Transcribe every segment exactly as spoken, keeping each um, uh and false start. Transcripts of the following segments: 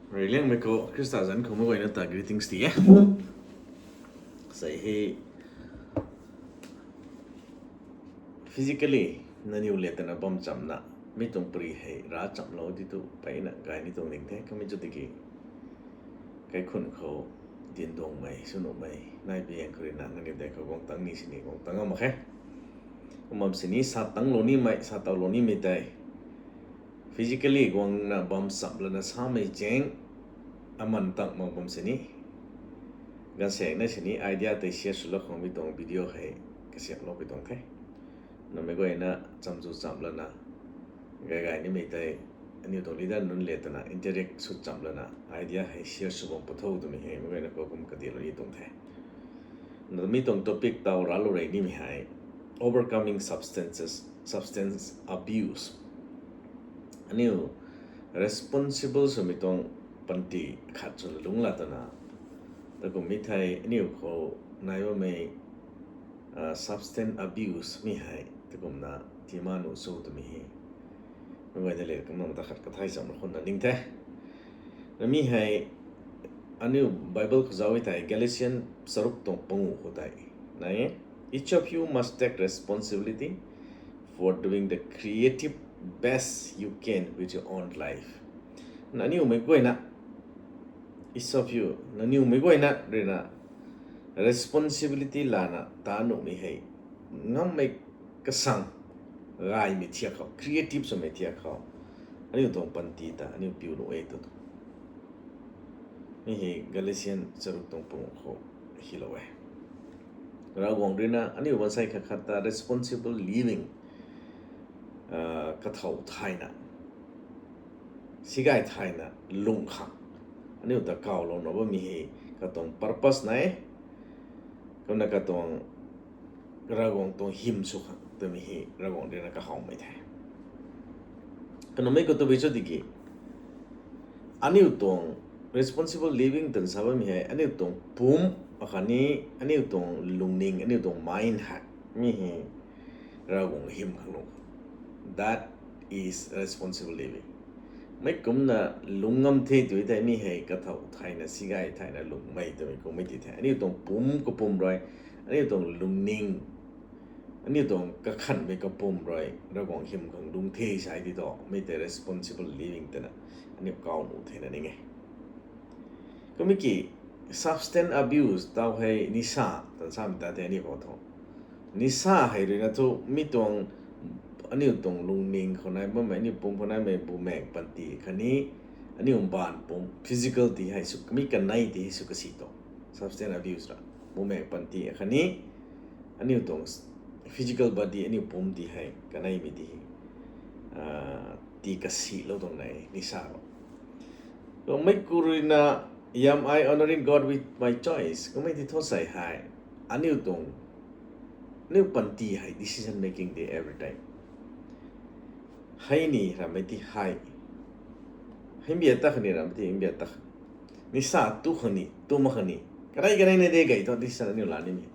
Riliangmei khou Khrista zanc khou meic guayna ta greetings ti e. Sei hei physically nangniw le twna bam chamna, mi tuang pary hei ra chamlou di tu peyna gay ni tuang ning the, kamei chu tiki kaikhun khou dinduangmei swnuhmei nai piang khou rui na nangniw dei khou guang tang ni sini guang tang a mak khe. Kum bam sini sa tanglou nimei, sa tawlou nimei tei physically guangna bam cham lana samei zaeng aman tang mak bam sini, ganv saeng na sini idea tei share swlou khang mi tuang video hei kasiamhlou pui tuang the. Namei guayna chamzu cham lana, gay gay nimei tei aniu tuang leader nunc le twna interact sw cham lana idea hei share sw bam pw tho twmei hei meic guayna khou kum kadihlou ni tuang the. Na mi tuang topic taw raclou rey nimei hei overcoming substances, substance abuse. Aniu responsible swmei tuang panty khat swna lungc la twna, takum mi thei aniu khou nai bammei substance abuse mi hei takumna tima nuh cho twmei hei meic guayna le kumna ta khat kathai cham khunna ning the. Na mi hei aniu Bible khou zauc e thei Galatian charuk tuang pangu khou tei nai e, each of you must take responsibility for doing the creative best you can with your own life. Na aniu meic guayna, each of you, nangniw meic guayna rui na responsibility lana ta nuhmei hei ngammei kasang gaymei thiak khou, creative swmei thiak khou aniu tuang panty ta aniu piu nuh e tw tu. Mi hei Galatian charuk tuang pangu khou hilou e. Ravguangc rui na aniu bansei khat khat ta responsible living kathow thayna, sigay thayna lung khang aniu ta kawlouna bammei hei katuang purpose nai, kumna katuang Ravguangc tuang hym sw khang twmei hei Ravguangc rui na kahawmei the. Kanmei khou tabui cho tiki aniu tuang responsible living twna sa bammei hei aniu tuang pumc akhatni aniu tuang lungning, aniu tuang mind hei mi hei Ravguangc hym khang lung khang, that is responsible living. Mei kumna lung ngam the tw thei mi hei kathow thayna, sigay thayna lungmei twmei kummei ti the. Aniu tuang pumc kapwm rui, aniu tuang lungning, aniu tuang kakhanhmei kapwm rui Ravguangc hym khang lung the sa ti tu, mi tei responsible living twna aniu kaw nuh thena ning e. Kummei ki substance abuse taw hei nisa twna samei ta the aniu khou thu. Nisa hei rui na thu mi tuang aniu tuang lungning khou nai bammei, aniu pumc khou naimei bumaeng panty khatni aniu mbaanv pumc, physical ti hei sw, mi kanei ti hei sw kasi tu. Substance abuse ra bumaeng panty khatni aniu tuang physical body, aniu pumc ti hei kaneimei ti hei ti kasilou tuang nai nisa lou. Kummei khou rui na, am I honoring God with my choice? Kummei ti thu sei hei aniu tuang, aniu panty hei decision making de every time. Hei ni rammei ti hei, hei mbia ta khatni rammei ti mbia ta khatni, nisa tu khatni tu mak khatni, kanei kanei na de gay thu decision aniu la nimei.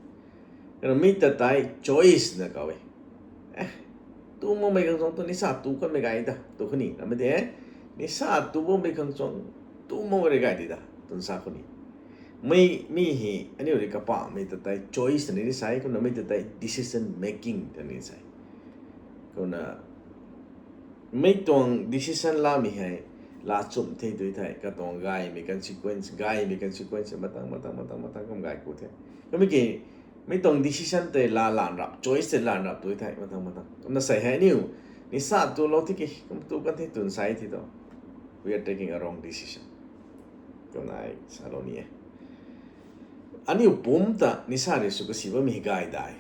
Rammei ta tei choice na kaw e. Tu makmei khang chuang tu nisa tu kanmei gay ta tu khatni rammei de, nisa tu bammei khang chuang tu mak rui gay di ta twna sa khatni, mei mi hei aniu rui kapahmei ta tei choice ni ni sa e, kumna mei ta tei decision making ta ni sa e. Kumna mei tuang decision lamei hei laa chumh the tw thei katuang gaymei consequence, gaymei consequence matang matang matang matang kum gay ku the. Kummei ki mei tuang decision tei laa lan rap, choice tei lan rap tw thei matang matang kumna sei hei aniu nisa tulou tiki kum tu kan the twna sa e ti tu, we are taking a wrong decision. Kumna ai salou ni e. Aniu pumc ta nisa rui sw kasi bammei hei gay dai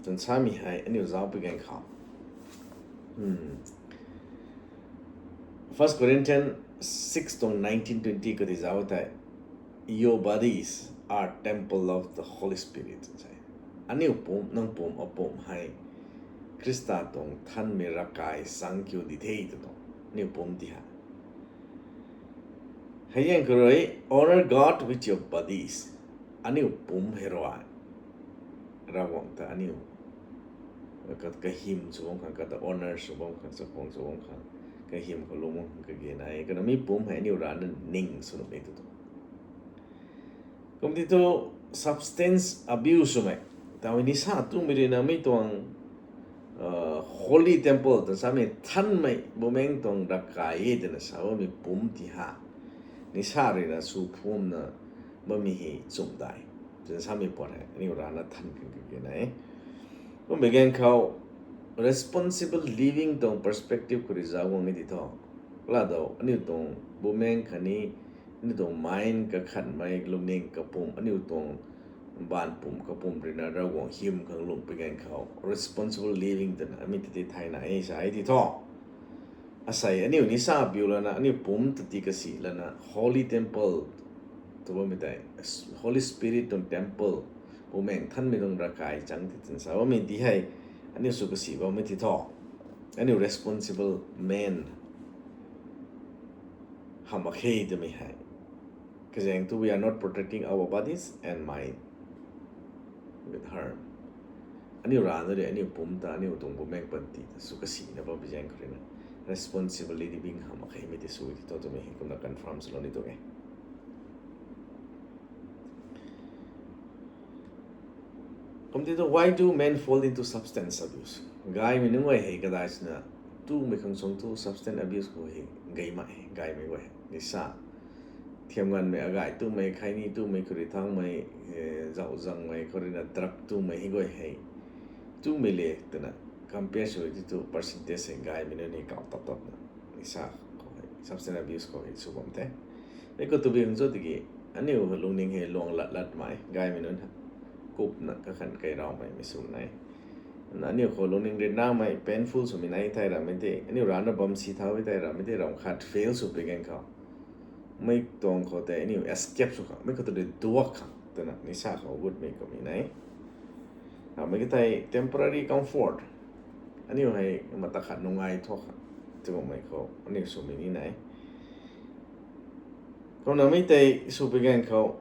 twna samei hei aniu zauc pui ganv khou, First Corinthians six tuang nineteen twenty khou tei zauc thei, your bodies are temple of the Holy Spirit. Aniu pumc, nang pumc, apumc hei Khrista tuang nthanmei ravkai chang kiu di the tw tuang. Aniu pumc ti hei Hei zaeng khou rui, honor God with your bodies. Aniu pumc hei rui Ravguangc ta aniu kahym sw bam khang, kata honor sw bam khang, chakhwang sw bam khang, kahym khou lung bam khang kage nai e. Kana mi pumc hei aniu rana ning sw nuh e tu tu. Kum ti thu substance abuse swmei. Taw nisa tumei rui na mi tuang holy temple twna samei thanmei Bumaengc tuang ravkai e twna sa bammei pumc ti ha. Nisa rui na sw phumna bammei hei chumh dai twna samei puat hei aniu rana than kan kage na e. Kummei ganv khou responsible living tuang perspective khou rui zauc guang e ti thu, kaladau aniu tuang Bumaengc khatni aniu tuang mind kakhatmei lungning kapumc, aniu tuang baanv pumc kapumc rui na Ravguangc hym khang lungh pui ganv khou responsible living twna mi ta ti thayna e sa e ti thu. Asei aniu nisa biu lana aniu pumc ta ti kasi lana holy temple tw bammei tei, Holy Spirit tuang temple, Bumaengc thanmei tuang ravkai chang ti twna sa bammei ti hei aniu sw kasi bammei ti thu, aniu responsible man hamh mak khe twmei hei. Kazaeng thu we are not protecting our bodies and mind with harm. Aniu rana rui aniu pumc ta aniu tuang Bumaengc panty ta sw kasina bam pui zaeng khou rui na responsible living hamh mak khe mei ti sw ti thu twmei hei kumna confirm swlou ni tuang e. Kum ti thu, why do men fall into substance abuse? Gaymei nunc guay hei kadai swna tumei khang suang thu substance abuse khou hei gaymei e, gaymei guay hei nisa, thiam nganvmei, agay tumei, khaini tumei, khou rui thangmei, zauh zangmei, khou rui na drug tumei hei guay hei tumei le twna compare sw ti thu percentage hei gaymei nunc hei kauh tap tapna nisa khou hei, substance abuse khou hei sw bam the. Mei khou tabui hang cho tiki aniu lungning hei luang lat latmei gaymei nunc ha, kupna kakhan kai raumei mei sw nai. Aniu khou lungning rui namei painful swmei nai thei rammei tei, aniu rana bam si thau e thei rammei tei, ram khat fail sw pui ganv khou mei tuang khou tei aniu escape sw khang, mei khou tei duak khang twna nisa khou gutmei kummei nai. Mei ka tei temporary comfort, aniu hei mata khat nungai thuak khang, tigummei khou aniu swmei ni nai. Kumna mei tei sw pui ganv khou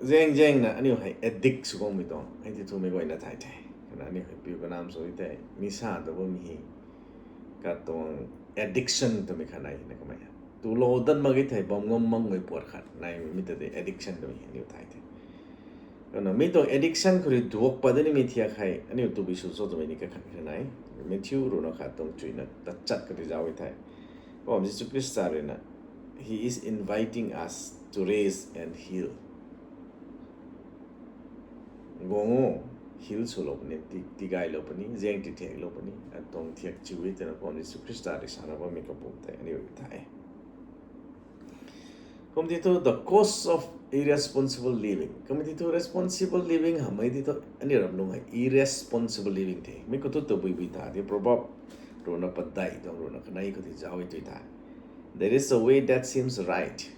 zaeng zaengna aniu hei addict sw guangmei tuang hei ti thumei guayna thay the. Kumna aniu hei piu kanam sw e thei nisa ta bammei hei katuang addiction twmei khat nai na kamei ha. Tulou dat mak e thei bam ngam makmei puat khat naimei ta tei addiction twmei aniu thay the. Kumna mi tuang addiction khou rui duak pat da nimei thiak hei aniu tabui sw cho twmei ni kakhan kha nai. Matthew ruhna khat tuang chuina tachat khou tei zauc e thei, Mpouh Jisu Khrista rui na, He is inviting us to rest and heal. Guang o, heal swlou puni, ti, tigaylou puni, zaeng ti thiaklou puni, atuang thiak chiu e twna Mpouh Jisu Khrista rui sana bammei kapumc tei aniu thay e. Kum ti thu the cost of irresponsible living. Kum ti thu responsible living hamhmei ti thu aniu ramlung hei irresponsible living the. Mi khou thu tabuibui ta ti Proverb ruhna padeih tuang ruhna kanei khou ti zauc e tui the. There is a way that seems right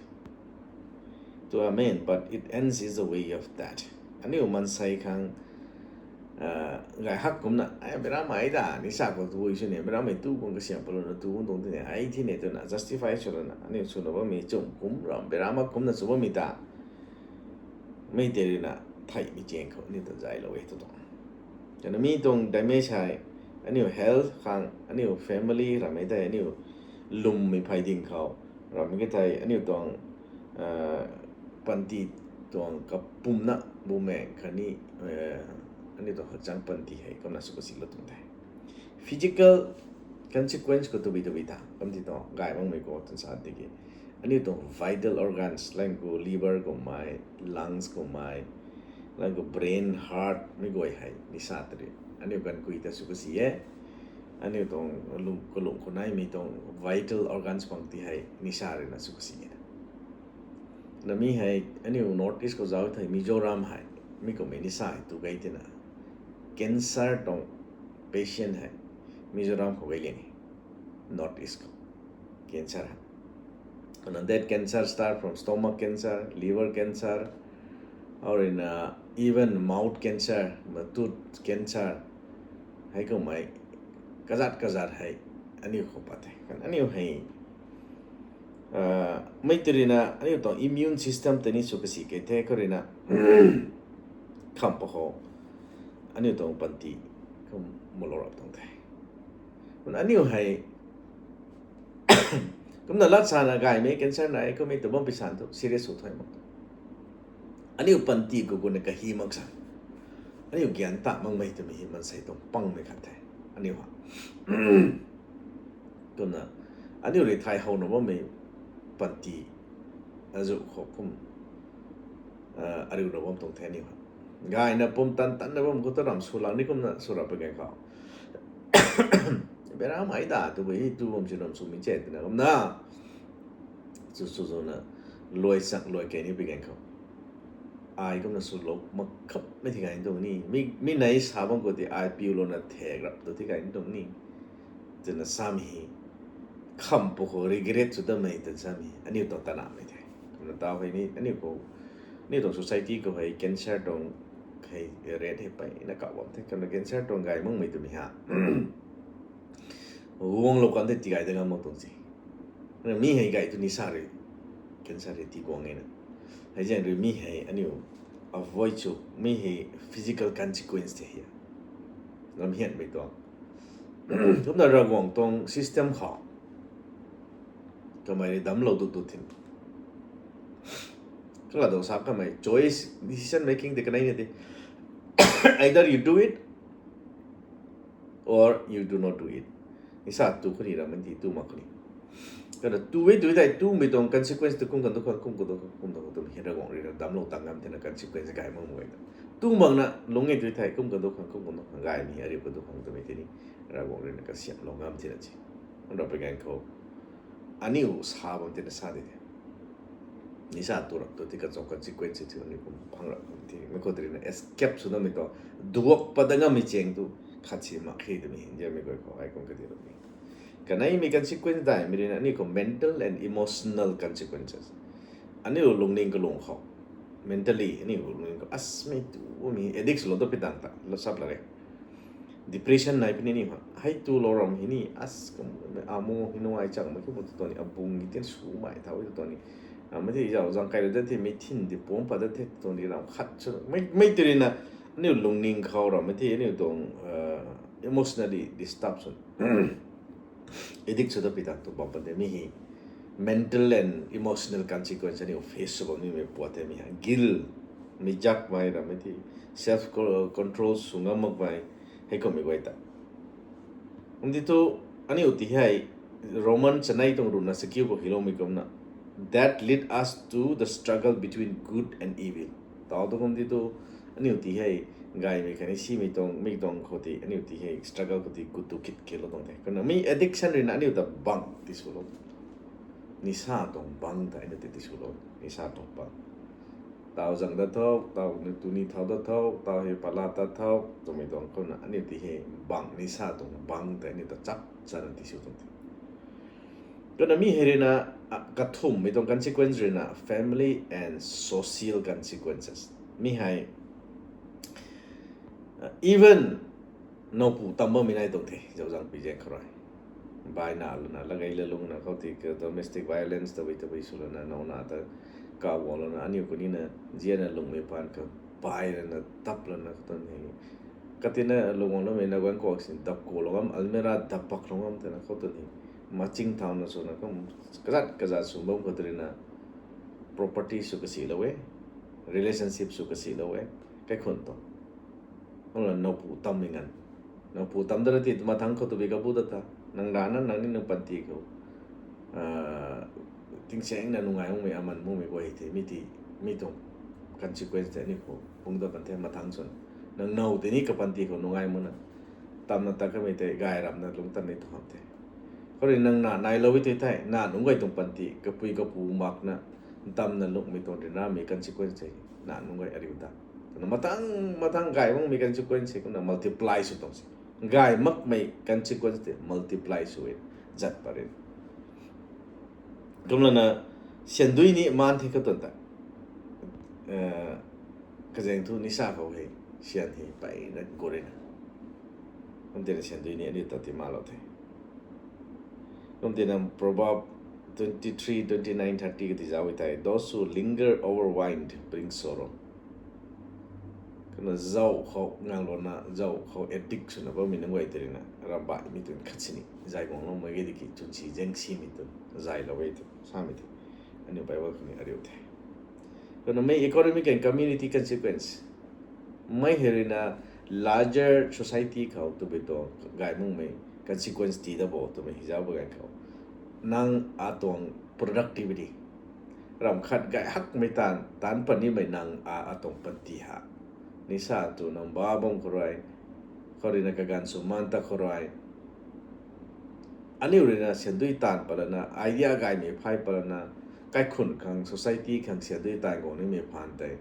to a man, but it ends is the way of death. Aniu mansei khang gay hak kumna, ai, meic rammei ta nisa khou tui sw ni, meic rammei tu khang kasiam palouna tu tuang tine, ai thine twna justify sw lana aniu swna bammei chum kum ram, meic ram mak kumna sw bammei ta mei tei rui na theihmei chaeng khou aniu ta zaylou e tu tuang. Kana mi tuang damage hei aniu health khang, aniu family rammei tei aniu lwmmei phey ding khou, rammei ka thei aniu tuang panty tuang kapumna bumaeng khatni aniu tuang hakchang panty hei kumna sw kasilou tuang the. Physical consequence khou tabui tabui ta kum ti tuang gay makmei khou twna sa tiki aniu tuang vital organs, lang khou liver kummei, lungs kummei, lang khou brain, heart mei guay hei nisa ta rui aniu ganvkui ta sw kasi e. Aniu tuang kalung khou naimei tuang vital organs pang ti hei nisa rui na sw kasi e. Na mi hei aniu North East khou zauc thei Mizoram hei mi kummei nisa hei tu gay tina, cancer tuang patient hei Mizoram khou gay liang e. North East khou cancer hei. And that cancer start from stomach cancer, liver cancer, or in uh, even mouth cancer, tooth cancer. Hei kummei kazat kazat hei aniu khou pat the. Kan aniu hei mei tei rui na aniu tuang immune system tei ni sw kasi kei the khou rui na kham pa khou aniu tuang panty kum mulou rap tuang the. Kun aniu hei Kumna lat sana gaymei cancer nai kummei tu bam pi san tu serious sw thuy mak. Aniu panty khou guna kahi mak san. Aniu gyan ta makmei twmei hei mansei tuang pangmei khat the. Aniu ha. Kumna, aniu rui thay howna bammei panty azu khou kum, ariuna bam tuang the aniu ha. Gayna pum tan tanna bam khou tu ram sw lang ni kumna sw rap pui gan khou. Bera mai da tu bui tu bam si ram sw mi che twna kumna. Chu chu zuna luai chak luai kei ni pui gan khou. Ai kumna swlou mak khapmei thi gay tuang ni. Mi, mi nai sa bam khou ti ai piulouna thek rap tu thi gay tuang ni. Twna sam hi. Kham pu khou regret sw damei twna sam hi. Aniu tuang tanamei the. Kumna tau hei ni, aniu khou, aniu tuang society khou hei cancer tuang hei rate hei peyna kau bam the. Kumna cancer tuang gay makmei twmei ha. Guanglou kan the tigay da ngam mak tuang si. Mi hei gay tu nisa rui, cancer rui ti guang e na. Hei zaeng rui mi hei aniu avoid sw, mi hei physical consequence the hia. Lam hianmei tuang. Kumna Ravguangc tuang system khou kamei rui damclou dut dut thin. Kala dou sa kamei choice, decision making de kanei na de. Either you do it or you do not do it. Nisa tu khou ni ram ti tu mak khou ni. Kana tu e tu thei tumei tuang consequence tu kum kan tu khang, kum kan tu khang, kum kan tu khang, tumei hei Ravguangc rui na damclou tang ngam thena consequence gay mak mak e ta. Tu makna lung e tu thei kum kan tu khang, kum kan tu khang gaymei ariu kan tu khang tumei tei ni Ravguangc rui na kasiamlou ngam thena si. Kum rap pui gan khou aniu sa bam tina sa de the. Nisa tu rap tu ti kachang consequence tu aniu kum phang rap ti mei khou tei rui na escape sw namei tu duak pat da ngammei chaeng tu khat si mak khe twmei hei nzianmei guay khou ai kum kati rap ni. Kaneimei consequence daihmei rui na aniu khou mental and emotional consequences. Aniu lungning kalung khou, mentally aniu lungning khou asmei tumei addict swlou ta pi tang ta sap la re. Depression nai puni ni ha. Hei tu lou ram hei ni as kum, amu hei nungai chang mak ki mu tu tuang ni, abung ki tin swmei thau tu tuang ni. Mei thei zau zang kai rui dat the, mei thin di pum pat dat the tuang ni ram khat sw. Mei, mei tei rui na, aniu lungning khou ram mei thei aniu tuang, emotionally disturb sw. Addict sw ta pi tang tu bam pat de mi hei. Mental and emotional consequence aniu face sw bam nimei puat the mi ha. Guilt, mi zakmei ram mei thei self co-, control sw ngam makmei, hei kummei guay ta. Kum ti tu, aniu ti hei, Roman chanei tuang ruhna sakiu khou hiloumei kumna, that lead us to the struggle between good and evil. Tau tu kum ti tu, aniu ti hei, gaymei khatni simei tuang, mi tuang khou ti, aniu ti hei, struggle khou ti, good tu kit kilou tuang the. Kumna mi addiction rui na aniu ta bang ti swlou. Nisa tuang bang ta aniu ti ti swlou. Nisa tuang bang. Tau zang dat tho, tau ni tu ni thau dat tho, tau hei pala tat tho, twmei tuang kumna aniu ti hei bang nisa tuang bang ta aniu ta chap chana ti sw tuang the. Kumna mi hei rui na, kathumhmei tuang consequence rui na family and social consequences. Mi hei, even nowpu tam bammei nai tuang the, zau zang pi zaeng khou rui. Bai na lana, lagei lalungna khou ti domestic violence tabui tabui sw lana, now na ta kaguang lana, aniu khou nina, zianna lungmei paan kha, bai lana, tap lana khou tuang hei. Katina lungguang loumei na guang kuak sin, dap ku lou ngam, almirah dap pak lou ngam twna khou tuang hei. Maching thauna swna kum, kazat kazat sw bam khou tei rui na, property sw kasilou e, relationship sw kasilou e, kaikhun tuang. Kumna nowpu tammei nganv. Nowpu tam da ra ti mathang khou tabui kabu dat ta. Nang rana nang ni nang panty khou tingsaengna nungai makmei aman makmei guay the mi ti, mi tuang consequence tei aniu khou pung dat kan the mathang swn. Nang now tei ni kapanty khou nungai makna tamna tat kamei tei gay ramna lungc tan ni tu ham the. Khou rui nang na nailou e tei thei, na nunc guay tuang panty, kapui kapu makna, ntamna lungmei tuang ryanramei consequence tei, na nunc guay ariu ta. Twna mathang, mathang gay makmei consequence hei kumna multiply sw tuang se. Gay makmei consequence tei multiply sw e, zat pat e. Kumlana, syan dui ni maan the khou tuang ta. Kazaeng thu nisa khou hei, syan hei mpeyna gut rina. Kum tina syan dui ni aniu ta ti malou the. Kum tina Proverb twenty-three, twenty-nine, thirty kati zauc e thei, those who linger over wine bring sorrow. Na zau khou ngang lou na, zau khou addict swna bammei nunc guay tei rui na, ramh baihmei tuang khat sini zay guang lou mak ge di ki, chwn si zeng simei tuang zay lou e tu samei tei aniu Bible khou ni ariu the. Kumna mei economic and community consequence, mei hei rui na larger society khou twbi tuang gay makmei consequence ti da bo twmei hizau ba ganv khou, nang atuang productivity, ramh khat gay hakmei taanv, taanc pat nimei nang a, atuang panty ha, nisa tu nang ba bam khou rui, khou rui na kaganv sw maan ta khou rui, aniu rui na syan dui taanv patlana, idea gaymei phay patlana, kaikhun khang, society khang syan dui taanv guang nimei phaan tei,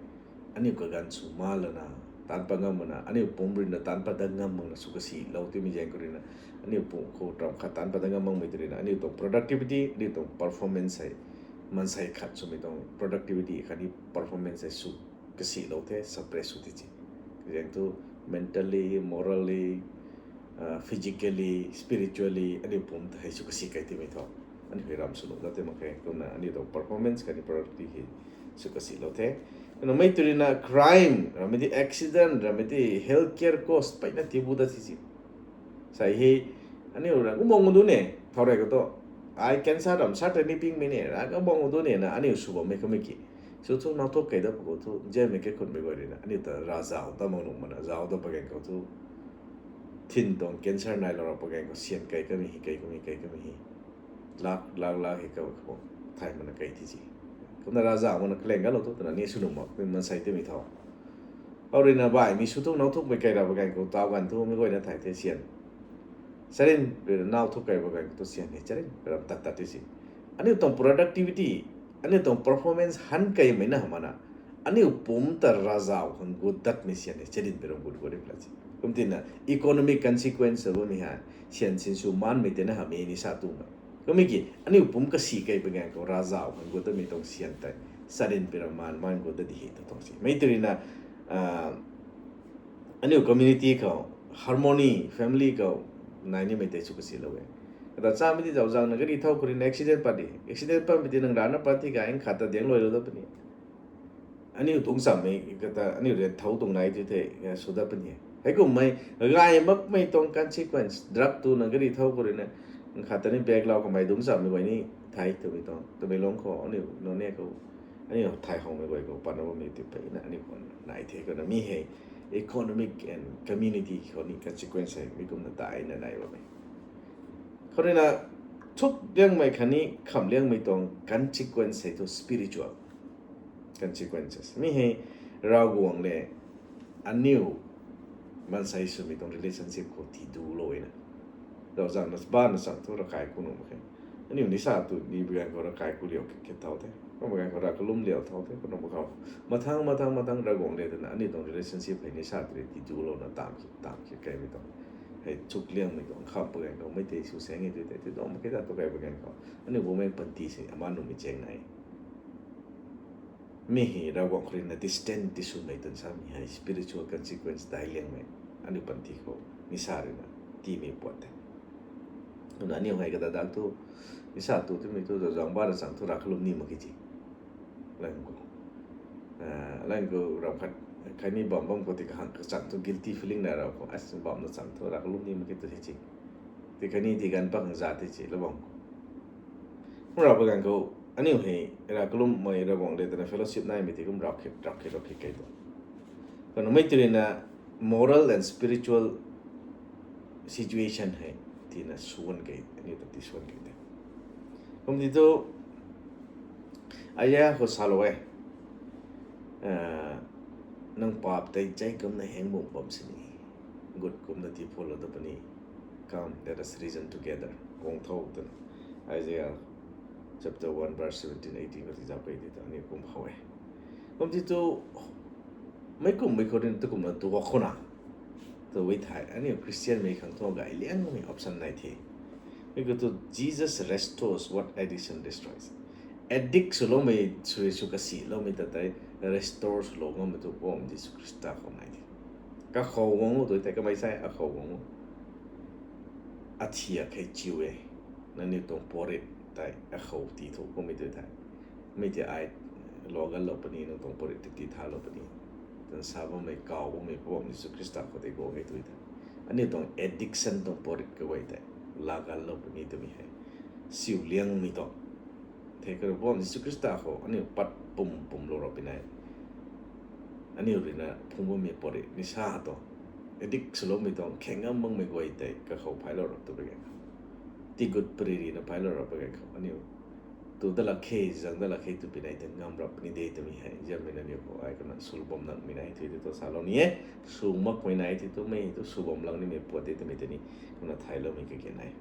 aniu kaganv sw maan lana, taanc pat ngam makna, aniu pumc rui na taanc pat dat ngam makna sw kasi lou timei zaeng khou rui na, aniu pumc khou ramh khat taanc pat dat ngam makmei tei rui na, aniu tuang productivity, aniu tuang performance hei, maansei khat swmei tuang productivity khatni performance hei sw kasi lou the, suppress sw ti chi. Zaeng thu mentally, morally, physically, spiritually, aniu pumc ta hei sw kasi kai timei thu, aniu hei ram sw lou dat ti mak khe. Kumna aniu tuang performance khatni productivity hei sw kasi lou the. Kumna mei tei rui na crime, ramei ti accident, ramei ti health care cost peyna tibu dat ti chi. Sai hei, aniu ra kumbang du ne, thau rei khou tu, ai cancer ram sa tei ni pingmei ne, ra kumbang du ne na, aniu sw bammei kamei ki, sw thu nau thuk kei dat pwkhou thu, nzianmei kaikhunmei guay rui na aniu ta ravzau dat mak nuh makna, zau dat pa ganv khou thu, thin tuang cancer nai lou ra pa ganv khou syan kei kamei hi, kei kamei, kei kamei hi, lak lak lak hei kau khou thay makna kei ti chi. Kumna ravzau makna kaleng galou thu twna ni sw nuh mak, maansei timei thau. Khou rui na baihmei sw thuk nau thukmei kei ra pa ganv khou tau ganv thu mei guayna thay the syan. Charyn rui na nau thuk kei pa ganv khou thu syan hei charyn ram tat tat ti si. Aniu tuang productivity, aniu tuang performance han keimei na hamana, aniu pumc ta ravzau khang gut datmei syan hei charyn pei ram gut gut ri pla si. Kum tina economic consequence bammei hei, syan sinsw maanmei tei na hamei ni sa tumei. Kummei ki aniu pumc kasi kei pa ganv khou ravzau khang gut datmei tuang syan tei charyn pei ram maan maan gut dat di hei ta tuang si. Mei tei rui na, aniu community khou harmony, family khou nai nimei tei sw kasilou e. Kata chamei ti zauzaeng na gari thau khou rui na accident pat di. Accident patmei ti nang rana pat ti gay khat ta diang luailou dat puni. Aniu tuang chammei kata aniu rui thau tuang nai tu thei sw dat puni. Heikummei gay makmei tuang consequence, drug tu na gari thau khou rui na khat ta ni bag lau kamei tuang chammei guay ni thei twmei tuang twmei lung khou aniu nunc ni khou aniu thay howmei guay khou patna bammei ti peyna aniu khou nai the. Kumna mi hei economic and community khou ni consequence hei mi kumna daina nai bammei. Khou rui na thuk liangmei khatni kham liangmei tuang consequence hei thu spiritual consequences. Mi hei Ravguangc le aniu maansei swmei tuang relationship khou tiidulou na, zauzaeng na bana chang thu ravkai ku nuh mak khe. Aniu ni sa tu ni bi ganv khou ravkai ku liau khe thau the. Kum bi ganv khou rav kalum liau thau the. Kumna mak khou mathang mathang mathang Ravguangc le twna aniu tuang relationship hei ni sa tu tiidulouna tam ki tam ki kaimei tuang hei thuk liangmei tuang kham pa ganv khou mei tei sw saeng e tu tei ti tuang mak khe ta tu kai pa ganv khou aniu bumaengc panty si ama nuhmei chaeng nai. Mi hei Ravguangc khou rui na distant ti swmei twn samei hei spiritual consequence dai liangmei aniu panty khou ni sa rui na tiimei puat the. Kumna aniu hei kata dak thu ni sa tu timei thu zauzaeng bana chang thu rav kalum ni mak khe chi. Lang khou, lang khou ram khat khatni bam bam khou ti kahang kachang thu guilty feeling nai rau khou, as bamna chang thu rav kalum ni mak khe tu the chi. Ti khatni ti ganv pa khang za the chi la bam khou. Kum rau pa ganv khou aniu hei rav kalummei Ravguangc le twna fellowship naimei ti kum rau khe rau khe rau khe kei tu. Kumna mei tei rui na moral and spiritual situation hei tina suan kei, aniu ta ti suan kei te. Kum ti thu Isaiah khou salou e, nang paap tei chei kumna heng bum bam sini, gut kumna tii phoulou da puni. Come, let us reason together. Guang tho twna Isaiah chapter one verse seventeen, eighteen khou ti zauc kei ti ta aniu kum how e. Kum ti thu meic kummei khou rui tu kumna duak khou na tu e thei aniu Christianmei khang thu gay liangmei option nai the. Mi khou thu Jesus restores what addiction destroys. Addict swloumei sw rui sw kasiloumei ta tei restore swlou ngammei tu kum Jisu Khrista khou nai the. Kakhou guang o tu tei kamei sai akhou guang o. Athiak hei chiu e. Nangniw tuang puatrit tei akhou tii thu kummei tu thei, mei ti ai lou ganlou puni, nang tuang puatrit ti tii thalou puni. Sa bammei, kaw bammei Poubauhmei Jisu Khrista khou tei guang e tw the. Aniu tuang addiction tuang porit kaguay tei laa ganlou puni twmei hei siu liangmei tuang the. Kha Poubauhmei Jisu Khrista khou aniu pat pum pumlou rap puni. Aniu ruina phung bammei porit nisa tuang, addict swloumei tuang khaeng ngam makmei guay tei kakhou phailou rap tw pui ganv khou, tigut pririna phailou rap pui ganv khou aniu tu dat lak khe, zang dat lak khe tw puni tei ngam rap puni de twmei hei ziammei na aniu khou ai kumna sw bam nang mi nai the tu salou ni e. Sw makmei nai the tu, mei tu sw bam lang nimei puat de twmei tei ni kumna thayloumei kage nai.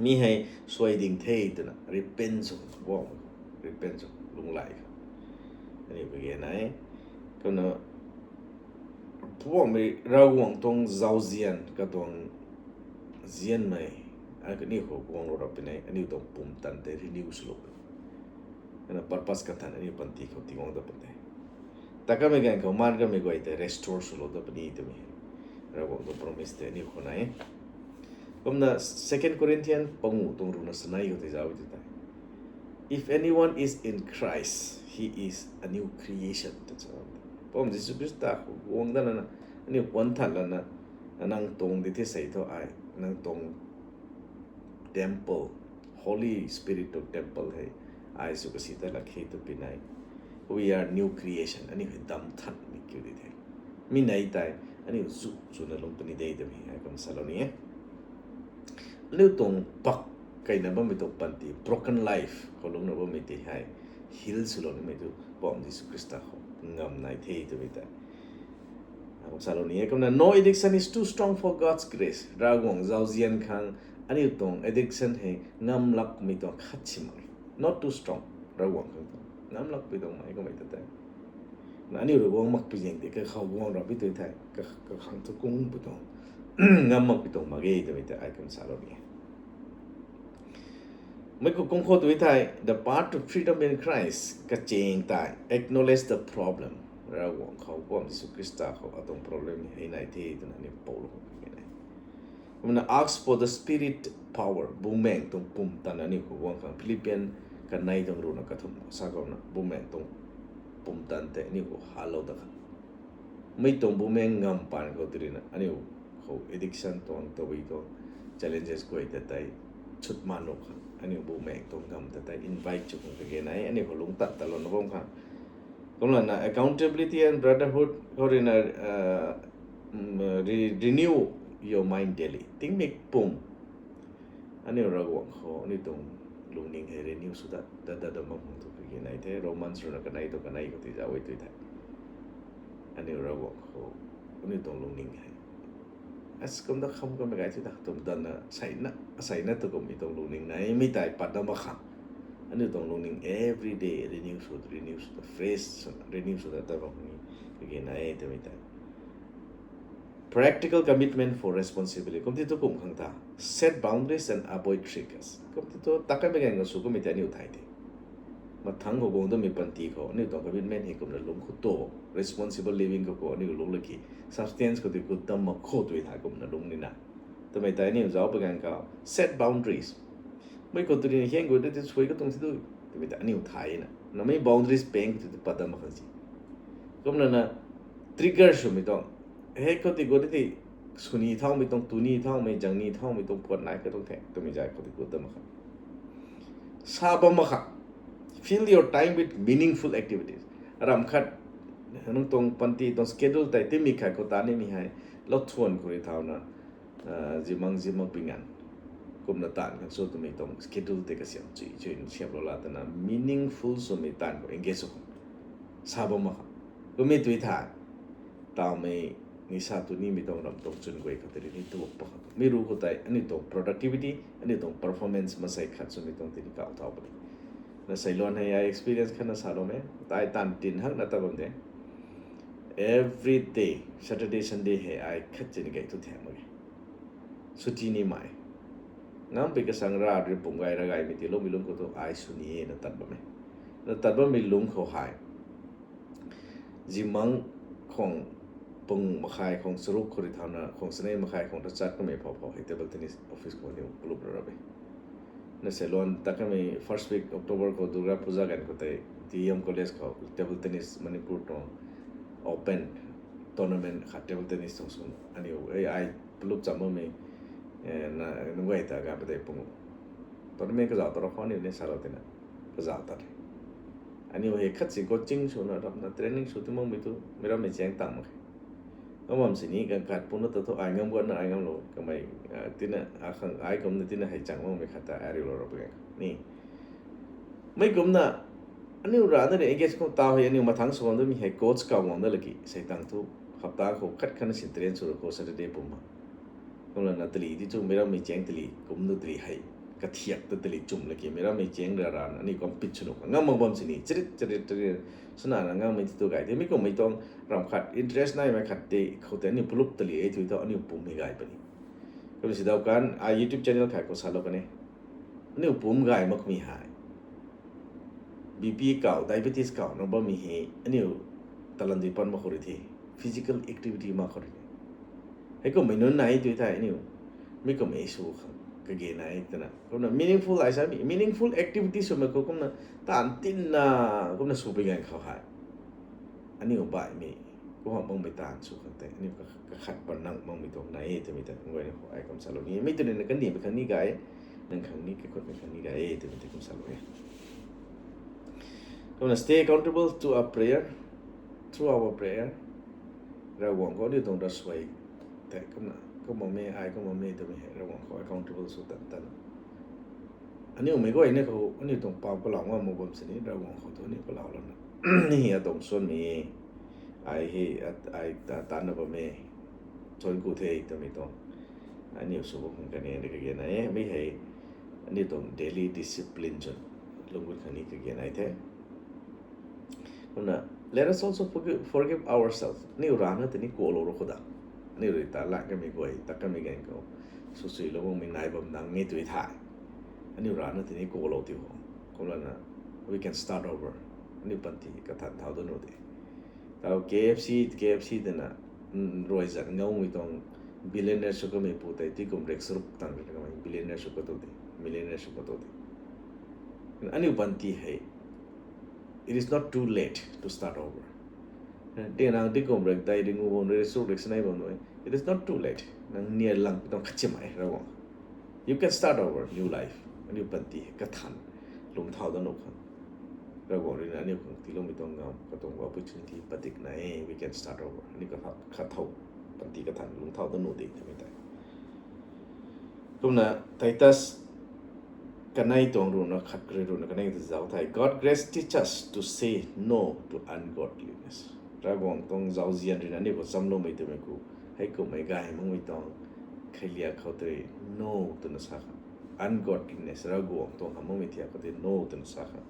Mi hei suai ding the twna repent sw, Poubauhmei repent sw lunghlaic khou aniu kage nai. Kumna Poubauhmei Ravguangc tuang zauzian katuang zianmei aniu khou guanglou rap puni, aniu tuang pumtan tei renew swlou puni. Kumna purpose kathan aniu panty khou tiguang dat puni. Ta kamei ganv khou maan kamei guay tei restore swlou dat puni twmei Ravguangc tuang promise tei aniu khou nai. Kumna Second Corinthians pangu tuang ruhna sanei khou tei zauc e tw tei, If anyone is in Christ, he is a new creation, ta sa. Poubauhmei Jisu Khrista khou guang dat lana, aniu puan than lana, nang tuang di the sei thu ai, nang tuang temple, Holy Spirit tuang temple hei ai sw kasi tat lak khe tw puni. We are new creation, aniu hei dam thanmei kiu di the. Mi nai tei aniu zu zuna lung puni de twmei ai kum salou ni e. Aniu tuang pak kaina bammei tuang panty, broken life khou lungcna bammei tei hei heal swlou nimei tu Poubauhmei Jisu Khrista khou ngam nai the twmei tei kum salou ni e. Kumna no addiction is too strong for God's grace. Ravguangc zauzian khang aniu tuang addiction hei ngam lakmei tuang khat si mak e. Not too strong. Ravguangc khang tuang ngam lakpui tuang mei kummei ta tei, na aniu rui guang makpui zaeng tei kakhou guang rap pui tw thei, ka- kakhang thu kungpui tuang ngam makpui tuang mak ge twmei tei ai kum salou ni e. Mei khou kung khou tw thei, the path to freedom in Christ kachang tei acknowledge the problem. Ravguangc khou, Poubauhmei Jisu Khrista khou atuang problem hei nai the twna aniu poulou khou kage nai. Kumna ask for the Spirit power, Bumaengc tuang pumtan aniu khou guang khang. Philippians kanei tuang ruhna kathumh sa kumna Bumaengc tuang pumtan tei aniu khou halou dat khang. Mei tuang Bumaengc ngam paan khou tei ruina aniu khou addiction tuang, tabui tuang challenges guay ta tei chutman nuh khang aniu Bumaengc tuang ngam ta tei invite sw khang kage nai, aniu khou lungc tat talouna bam khang. Kumlana accountability and brotherhood khou ruina, uh, mm, re- renew your mind daily. Tingmik pum aniu Ravguangc khou aniu tuang lungning hei renew sw dat dat dat dat bam khang thu kage nai the. Romans ruhna kanei tuang kanei khou tei zauc e tw thei, aniu Ravguangc khou aniu tuang lungning hei as kum da kham kummei gay thu ta twm danna seina seina tu kummei tuang lungning nai mi tei pat dat mak khang, aniu tuang lungning every day renew sw renew sw fresh sw renew sw dat dat bam khang ni kage nai twmei tei practical commitment for responsibility. Kumti thu kum khang ta, set boundaries and avoid triggers. Kumti thu takai mei ganv khou sw kummei tei aniu thay the. Mathangc khou guang damei panty khou aniu tuang commitment hei kumna lungc khou tu, responsible living khou khou aniu lungc laki, substance khou tei gut dam mak khou tw thei kumna lungc nina. Twmei tei aniu zauc pui ganv khou set boundaries. Mei khou tw rina hiang gut da tei sui katuang si tu, twmei tei aniu thayna namei boundaries pang tu pat dam mak khang si. Kumlana trigger swmei tuang, hei khou tei gut da tei suni thaumei tuang, tuni thaumei, zangni thaumei tuang puat nai katuang the twmei zay khou tei gut dam mak khang, sa bam mak khang. Fill your time with meaningful activities. Ram khat nang tuang panty tuang schedule tei timik khat khou ta nimei hei lou thuan khou rui thauna, zimang zimang pui nganv kumna taanv khang sw twmei tuang schedule tei kasiam chui chui siamlou la twna meaningful swmei taanv khou engage sw khang, sa bam mak khang. Kummei tw thei, tawmei nisa tu nimei tuang ram tuang chwn guay khou tei rui ni tuak pa khang, mi ru khou tei aniu tuang productivity, aniu tuang performance masei khat swmei tuang tini kau thau puni. Na seiluan hei ai experience khatna saloumei tei, taanv tin hakna ta bam de. Every day, Saturday, Sunday hei ai khat chini gay thu thang mak e. Chuti ni mai, ngampui kasang ra rui pum gay ra gaymei tiiloumei lungc khou thu ai suni e na tat bam e. Na tat bammei lungc khou hei zimang khwang pung makhai khwang charuk khou rui thauna khwang chanei makhai khwang tachat kamei phou phou hei table tennis office khou aniu club ra rap e. Na seiluan ta kamei first week October khou Durga Puja ganv khou tei T M College khou table tennis Manipur tuang open tournament khat table tennis tuang sw, aniu ai palup cham bammei nunc guay ta ga padeih pung tournament kazauh ta ra khou aniu ni salou tina kazauh ta the. Aniu hei khat si coaching swna ramna training sw ti makmei tu meic rammei chaeng tang mak khe. Ngam bam sini ganv khat puna ta thu ai ngam guatna ai ngamlou kamei tina akhang ai kumna tina hei chang makmei khat ta ai riulou ra pa ganv ni mei kumna aniu rana ni against khou taw hei aniu mathangc sw bam damei hei coach kaw guang da laki sei tang thu hapta khou khat khatna sin train sw ra khou Saturday pum ha. Kumlana tali ti chu meic rammei chaeng tali kumna tali hei kathiak ta tali chum laki meic rammei chaeng ra rana aniu compete sw nuh khang ngam mak bam sini charit charit charit swna na ngammei ti tu gay the. Mi kummei tuang ram khat interest naimei khat tei khou tei aniu palup tali e thui thu aniu pumc hei gay puni. Kumna si daw kan ai YouTube channel khat khou salou kan e. Aniu pumc gay makmei hei B P kaw, diabetes kaw na bammei hei aniu talan dui pan mak khou rui the, physical activity mak khou rui the. Heikummei nunc nai tui thei aniu mi kummei sw khang kage nai twna kumna meaningful ai sa meaningful activity swmei khou kumna taanv tinna kumna sw pui ganv khou hei aniu baihmei kum hamh makmei taanv sw khang tei aniu kakhat pan nang makmei tuang nai e twmei ta nguayna khou ai kum salou ni mei tw nina kandihmei khang ni gay, nang khang ni kakhutmei khang ni gay e twmei ta kum salou e. Kumna stay accountable to our prayer, through our prayer. Ravguangc khou aniu tuang ravsuai tei kumna kum makmei ai kum makmei twmei hei Ravguangc khou accountable sw tan tan aniu meic guayna khou aniu tuang paap kalou ngam mak bam sini Ravguangc khou thu aniu kalou lana ni atuang suanmei ai hei ai tanna bam e, thuanc ku the twmei tuang aniu sw bam khang kani ni kage nai e. Mi hei aniu tuang daily discipline chwn lungc gut khang ni kage nai the. Kumna let us also forgive, forgive ourselves. Aniu rana tini kuaklou ru khou da aniu rui ta lat kamei guay ta kamei ganv khou swsuilou makmei nai bam nang e tui thei aniu rana tini kuaklou ti ho. Kumlana we can start over. Aniu panty kathan thau da nuh de. Tau K F C, K F C twna ruai zat ngaumei tuang billionaire sw kamei pu tei tingkum rek charuk tang rui kamei billionaire sw katu de, millionaire sw katu de. Aniu panty hei it is not too late to start over. Tina tingkum rek dai ringu bam rui charuk rek sanei bam nui it is not too late. Nang niar lang pi tuang khat chimei Ravguangc you can start over new life. Aniu panty hei kathan lungcthau da nuh khang Ravguangc ruina aniu khang tiiloumei tuang ngam katuang opportunity padik nai e. We can start over. Aniu katha- kathau panty kathan lungcthau da nuh de twmei tei. Kumna Titus kanei tuang ruhna khat kari ruhna kanei ta zauc thei God grace teach us to say no to ungodliness. Ravguangc tuang zauzian ruina aniu khou chamloumei twmei khou heikummei gay makmei tuang kheiliak khou tei no twna sa khang ungodliness Ravguangc tuang hamh makmei thiak khou tei no twna sa khang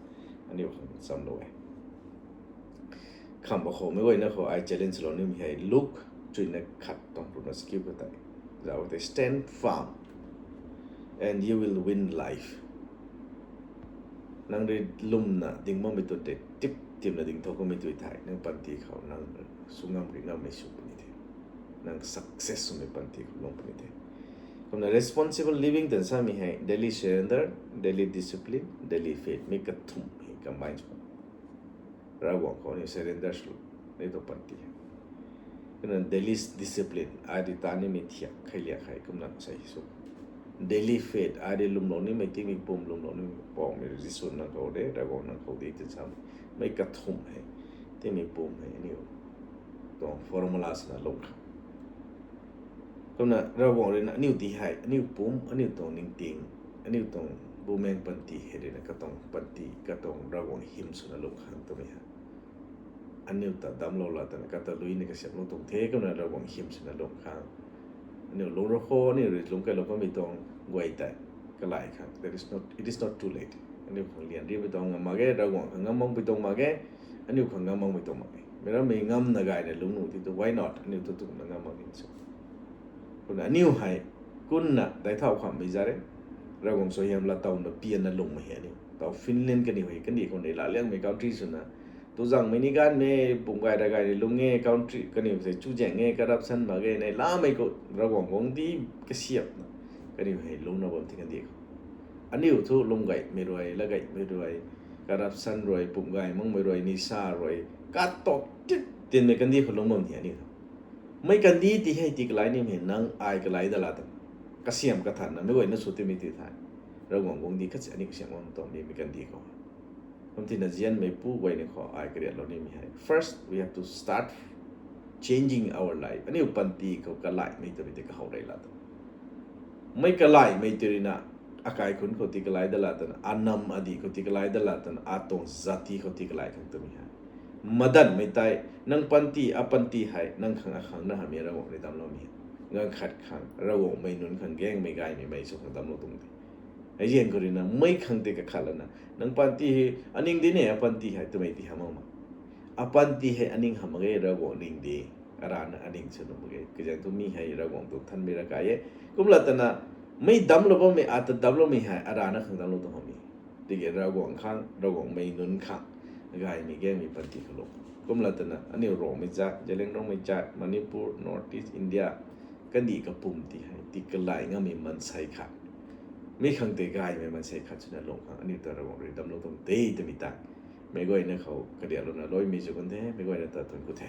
aniu khang chamlou e. Khamh ba khou meic guayna khou ai challenge lou nimei hei Luke chuina khat tuang ruhna skill khou tei zauc tei stand firm and you will win life. Nang rui lwmna ding makmei tu tei tip tipna ding thau kamei tui thei nang panty khou nang sw ngam ri ngammei sw puni the. Nang success swmei panty khou lung puni the. Kumna responsible living twna samei hei daily surrender, daily discipline, daily faith mei kathumh hei combine sw Ravguangc khou aniu surrender sw ni tuang panty hei. Kumna daily discipline ai rui ta nimei thiak kheiliak hei kumna sei sw daily faith ai rui lwmlou nimei tingmei pum lwmlou nimei Poubauhmei Jisu nang khou de Ravguangc nang khou de twna samei mei kathumh hei tingmei pum hei aniu tuang formula swna lung kha. Kumna Ravguangc ruina aniu ti hei aniu pumc aniu tuang ningting aniu tuang bumaeng panty hei ruina katuang panty katuang Ravguangc hym swna lung khang twmei hei aniu ta damclou la twna kata luina kasiamhlou tuang the. Kumna Ravguangc hym swna lung khang aniu lung ra khou aniu rui lungc kailou kamei tuang guay tei kalai khang it is not too late. Aniu khang lian rimei tuang ngam mak ge, Ravguangc khang ngam makmei tuang mak ge, aniu khang ngam makmei tuang mak ge. Meic rammei ngamna gayna lungc nuh ti tu why not aniu tu tumna ngam mak ni sw. Kumna aniu hei kumna daic thau khamhmei za re Ravguangc suaihiam lat towna pianna lungmei hei aniu tau Finland kaniw hei kandih khou nei laliangmei country swna tu zangmei ni ganvmei pum gay ra gay ni lung e, country kaniw tei chuzaeng e, corruption mak ge, nei lamei khou Ravguangc guangcdic kasiamhna kaniw hei lungcna bam ti kandih khou aniu thu lwm gaymei rui, lat gaymei rui, corruption rui, pum gay makmei rui, nisa rui, katok tit Tinmei kandih khou lungc bam ni aniu. Mei kandih ti hei ti kalai nimei hei nang ai kalai dat la twna, kasiam kathanna meic guayna sw timei ti the. Ravguangc guangcdic khat si aniu kasiam bam tuang nimei kandih khou, kum tina nzianmei pu guayna khou ai kariatlou nimei hei, first we have to start changing our life. Aniu panty khou kalaimei twmei tei kahow rey la twna, mei kalaimei tei ruina, akai khunc khou ti kalai dat la twna, anam adih khou ti kalai dat la twna, atuang zati khou ti kalai khang twmei hei, madanhmei tei, nang panty, apanty hei nang khang akhang na hamhmei Ravguangc rui damcloumei, ganv khat khang Ravguangc mei nunc khang gaengmei gaymei mei sw khang damclou tuang de. Heizian khou ruina mei khang tei kakhat lana, nang panty hei aning di ne, apanty hei twmei ti hamh mak ma. Apanty hei aning hamh mak ge, Ravguangc ning di. Arana aning sw nuh mak ge. Kazaeng thu mi hei Ravguangc tuang thanmei ravkai e. Kumla twna, mei damclou bammei, ata damcloumei hei arana khang damclou tuang hamhmei. Tiki Ravguangc khang, Ravguangc mei nunc khang gaymei gaengmei panty khou lou. Kumla twna aniu Rongmei zaat, Zeliangrongmei zaat, Manipur, North East India, kandih kapwm ti hei ti kalai ngammei maansei khat, mi khang tei gaymei maansei khat swna lung khang aniu ta Ravguangc rui damclou tuang de twmei tei meic guayna khou kariaklouna luaimei sw kan the, meic guayna ta thuanc ku the.